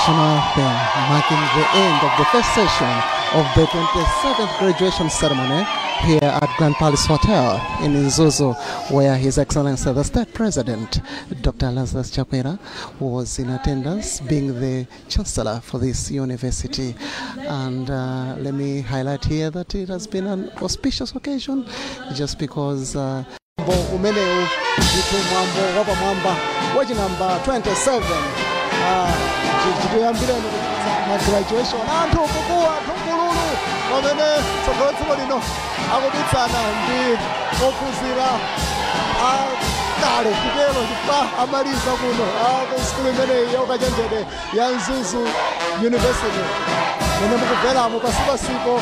National anthem, marking the end of the first session of the 27th graduation ceremony here at Grand Palace Hotel in Mzuzu, where His Excellency the State President, Dr. Lazarus Chakwera, was in attendance, being the Chancellor for this university. And let me highlight here that it has been an auspicious occasion, just because umenewu ndithu mwambo wapamwamba wachinamba 27 chitiyambireni ma graduation, anthu kukuwa thungululu pamene tsogolo dziko lino akuditsana ndi ophunzira akale, chitero chifukwa amaliza kuno ku sukulu imeneyi yaukachenjede ya Mzuzu University. Mene mukumveramo pasipasipo,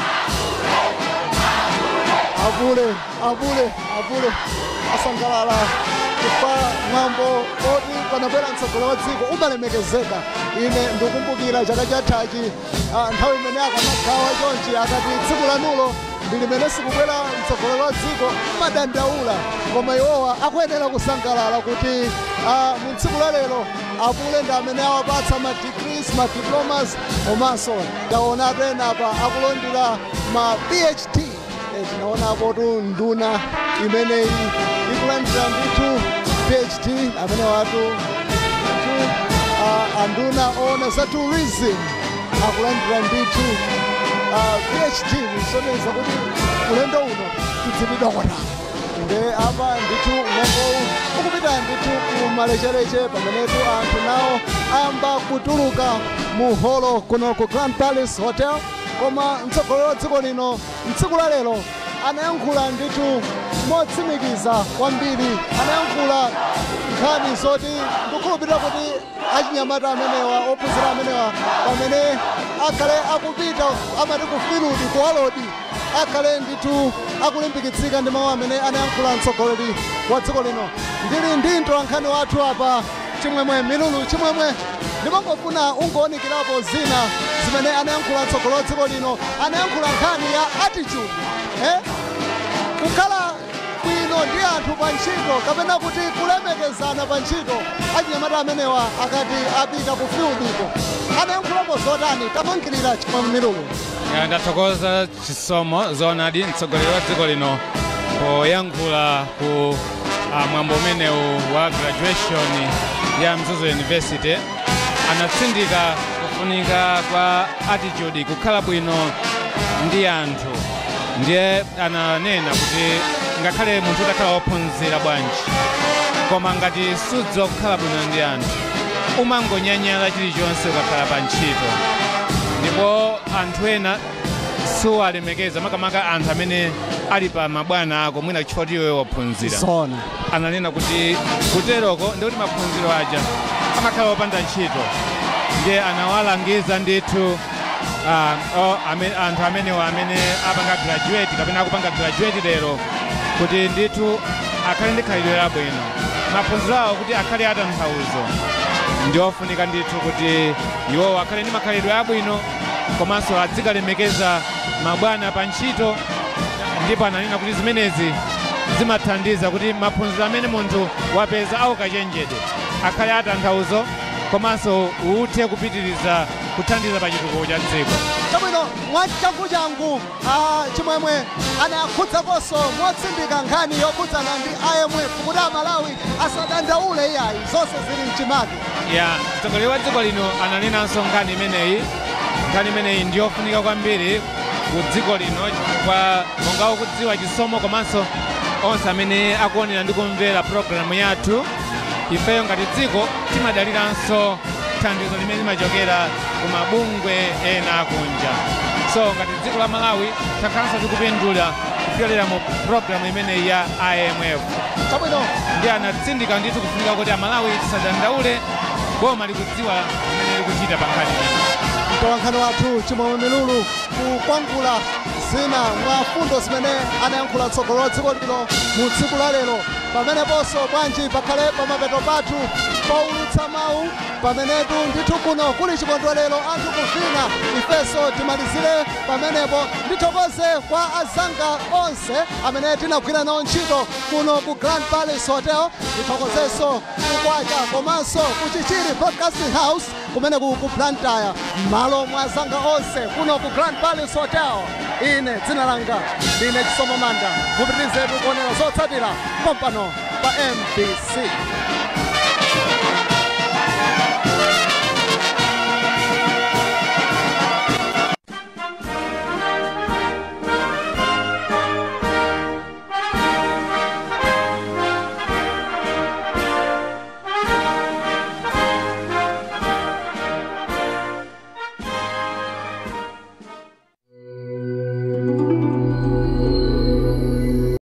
apule, apule, apule asangalala chifukwa mwambo oti panabwera mtsogoleri wa dziko umalemekezeka. Ine ndikumbukira chaka chathachi, nthawi imene akamagawa chonchi, akati tsiku lanulo ndi limene sikubwera mtsogoleri wa dziko, madandaula, koma iwowa akuyenera kusangalala kuti mu tsiku la lero apule ndi amene awapatsa ma degrees, ma diplomas, komanso taona penapa akulondera ma PhD. Tinaonapo tu nduna imeneyi ikulandira ndithu PhD, amene watu ndithu anduna oona za tourism akulandira ndithu PhD, kusonyeza kuti ulendo uno tidzipidwa kwatali. Nde apa ndithu mwambowu ukupita ndithu kumalechereche, pamenetu anthu nawo ayamba kutuluka mu holo kuno ku Grand Palace Hotel. Koma mtsogoleri wa dziko lino mtsiku la lero anayankhula ndithu motsimikiza kwambiri, anayankhula nkhani zoti ndikukhulupirira kuti achinyamata amenewa, ophunzira amenewa, pamene akhale akupita, amati ku field, kuwalodi, akhale ndithu akulimbikitsika ndi mawu amene anayankhula mtsogoleri wa dziko lino. Ndili ndi mtolankhani wathu apa, Chimwemwe Milulu. Chimwemwe, ndimangofuna ungoonekerapo zina zimene anayankhula mtsogoleri wa dziko lino. Anayankhula nkhani ya attitude, eh? Kukhala bwino ndi anthu pa ntchito, kapena kuti kulemekezana pa ntchito. Achinyamata amenewa akati apita ku fieldiko, anayankhulapo zotani? Tamangirira, Chimwemwe Milulu. Ndathokoza, Chisomo. Zoonadi, mtsogoleri wa dziko lino poyankhula ku mwambo umenewu wa graduation ya Mzuzu University anatsindika kufunika kwa attitude, kukhala bwino ndi anthu. Ndiye ananena kuti ngakhale munthu utakhala wophunzira bwanji, koma ngati sudziwa kukhala bwino ndi anthu, umangonyanyala chilichonse ukakhala pa ntchito, ndipo anthu ena suwalemekeza, makamaka anthu amene ali pa mabwana ako, mwina chifukwa iwe waphunzira. Ananena kuti kuteroko ndikuti maphunziro aja amakhala opanda ntchito. Ndiye anawalangiza ndithu anthu amenewa amene apanga graduate kapena akupanga graduate lero kuti ndithu akhale ndi khalidwe labwino, maphunziro awo kuti akhale atanthauzo. Ndi ofunika ndithu kuti iwowo akhale ndi makhalidwe abwino komanso adzikalemekeza mabwana pa ntchito. Ndipo ananena kuti zimenezi zimathandiza kuti maphunziro amene munthu wapeza aukachenjede akhale atanthauzo komanso uthe kupitiriza kuthandiza pa chitukuko cha dziko. Chabwino, mwachanguchangu, Chimwemwe, anakhudzaponso motsindika nkhani yokhudzana ndi IMF, kuti Amalawi asadandaule iyayi, zonse zili mchimake. Ya, mtsogoleri wa dziko lino ananenanso nkhani imeneyi. Nkhani imeneyi ndiyofunika kwambiri ku dziko lino chifukwa monga ukudziwa, Chisomo, komanso onse amene akuonera ndi kumvera programu yathu, ifeyo ngati dziko timadaliranso thandizo limene limachokera ku mabungwe ena akunja. So ngati dziko la Malawi takhalanso tikupindula kupyolera mu programu imeneyi ya IMF. Ndi anatsindika ndithu kufunika kuti Amalawi tisadandaule, boma likudziwa zimene likuchita pa nkhani imeneyi. Mtolankhani wathu Chimwemwe Milulu kukwangula zina mwa fundo zimene anayankhula mtsogoleri wa dziko lino mu tsiku la lero. Pameneponso bwanji pakhale pamapeto pathu. Poulutsa mawu pamenetu ndithu kuno kuli chikondwerero, anthu kuvina, ifenso timalizire pamenepo. Ndithokoze kwa azanga onse amene tinagwira nawo ntchito kuno ku Grand Palace Hotel. Ndithokozenso kukwacha komanso ku Chichiri Broadcasting House kumene ku Blantyre. M'malo mwa azanga onse kuno ku Grand Palace Hotel, ine dzina langa ndine Chisomo Manda. Mupitirizetu kuonera zotsatira pompano pa MBC.